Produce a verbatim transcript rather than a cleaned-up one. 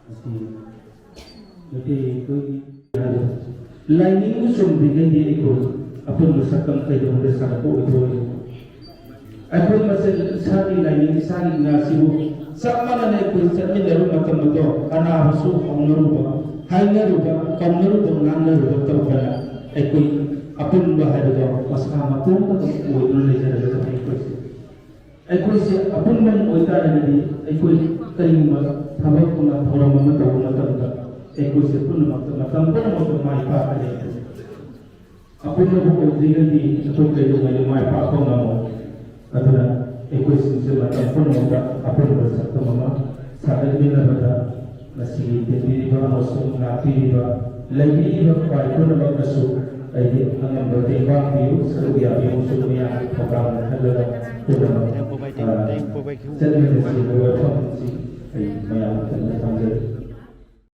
ꯃꯁꯤ ꯃꯩꯇꯩ ꯑꯩꯈꯣꯏꯒꯤ ꯂꯥꯏꯅꯤꯡꯕ ꯆꯨꯝꯗ꯭ꯔꯤꯉꯩꯗꯤ ꯑꯩꯈꯣꯏ ꯑꯄꯨꯟꯕ ꯁꯛꯇꯝ ꯀꯩꯗꯧꯅꯨꯡꯗ ꯁꯥꯒꯠꯄ ꯑꯣꯏꯊꯣꯛꯏ꯫ ꯑꯩꯈꯣꯏ ꯃꯁꯦꯜ ꯏꯁꯥꯒꯤ ꯂꯥꯏꯅꯤꯡ, ꯏꯁꯥꯒꯤ ꯉꯥꯁꯤꯕꯨ ꯆꯞ ꯃꯥꯟꯅꯅ ꯑꯩꯈꯣꯏ ꯆꯠꯃꯤꯟꯅꯔꯨꯕ ꯃꯇꯝꯗ ꯑꯅꯥꯕꯁꯨ ꯍꯧꯅꯔꯨꯕ, ꯍꯥꯏꯅꯔꯨꯕ, ꯀꯧꯅꯔꯨꯕ, ꯉꯥꯡꯅꯔꯨꯕ ꯇꯧꯗꯅ ꯑꯩꯈꯣꯏ ꯑꯄꯨꯟꯕ ꯍꯥꯏꯕꯗꯣ ꯃꯁꯥ ꯃꯇꯣꯝꯇ ꯑꯗꯨꯝ ꯑꯣꯏꯗꯨꯅ ꯂꯩꯖꯔꯒꯗꯕꯅꯤ꯫ ꯑꯩꯈꯣꯏꯁꯦ ꯑꯩꯈꯣꯏꯁꯦ ꯑꯄꯨꯟꯕ ꯑꯃ ꯑꯣꯏꯇꯥꯔꯒꯗꯤ ꯑꯩꯈꯣꯏ ꯀꯔꯤꯒꯨꯝꯕ ꯊꯕꯛ ꯑꯃ, ꯊꯧꯔꯝ ꯑꯃ ꯇꯧꯕ ꯃꯇꯝꯗ ꯑꯩꯈꯣꯏꯁꯦ ꯄꯨꯝꯅꯃꯛꯇ, ꯃꯇꯝ ꯄꯨꯝꯅꯃꯛꯇ ꯃꯥꯏ ꯄꯥꯛꯀꯅꯤ꯫ ꯑꯄꯨꯟꯕꯕꯨ ꯑꯣꯏꯗ꯭ꯔꯤꯉꯩꯗꯤ ꯑꯩꯈꯣꯏ ꯀꯩꯗꯧꯉꯩꯗ ꯃꯥꯏ ꯄꯥꯛꯄ ꯉꯝꯃꯣꯏ꯫ ꯑꯗꯨꯅ ꯑꯩꯈꯣꯏꯁꯤꯡꯁꯦ ꯃꯇꯝ ꯄꯨꯝꯅꯃꯛꯇ ꯑꯄꯨꯟꯕ ꯁꯛꯇꯝ ꯑꯃ ꯁꯥꯒꯠꯃꯤꯟꯅꯕꯗ ꯉꯁꯤꯒꯤ ꯇꯤꯟꯕꯤꯔꯤꯕ ꯑꯃꯁꯨꯡ ꯉꯥꯛꯄꯤꯔꯤꯕ, ꯂꯩꯕꯤꯔꯤꯕ ꯈ꯭ꯋꯥꯏ ꯄꯨꯝꯅꯃꯛꯅꯁꯨ ꯑꯩꯒꯤ ꯑꯉꯝꯕ ꯇꯦꯡꯕꯥꯡ ꯄꯤꯌꯨ, ꯁꯔꯨꯛ ꯌꯥꯕꯤꯌꯨ ꯑꯃꯁꯨꯡ ꯃꯤꯌꯥꯝꯒꯤ ꯊꯧꯗꯥꯡ ꯈꯜꯂꯒ ꯄꯨꯝꯅꯃꯛ, ꯑ, ꯆꯠꯃꯤꯟꯅꯁꯤ ꯍꯥꯏꯕ ꯋꯥꯐꯝꯁꯤ ꯑꯩ ꯃꯌꯥꯝ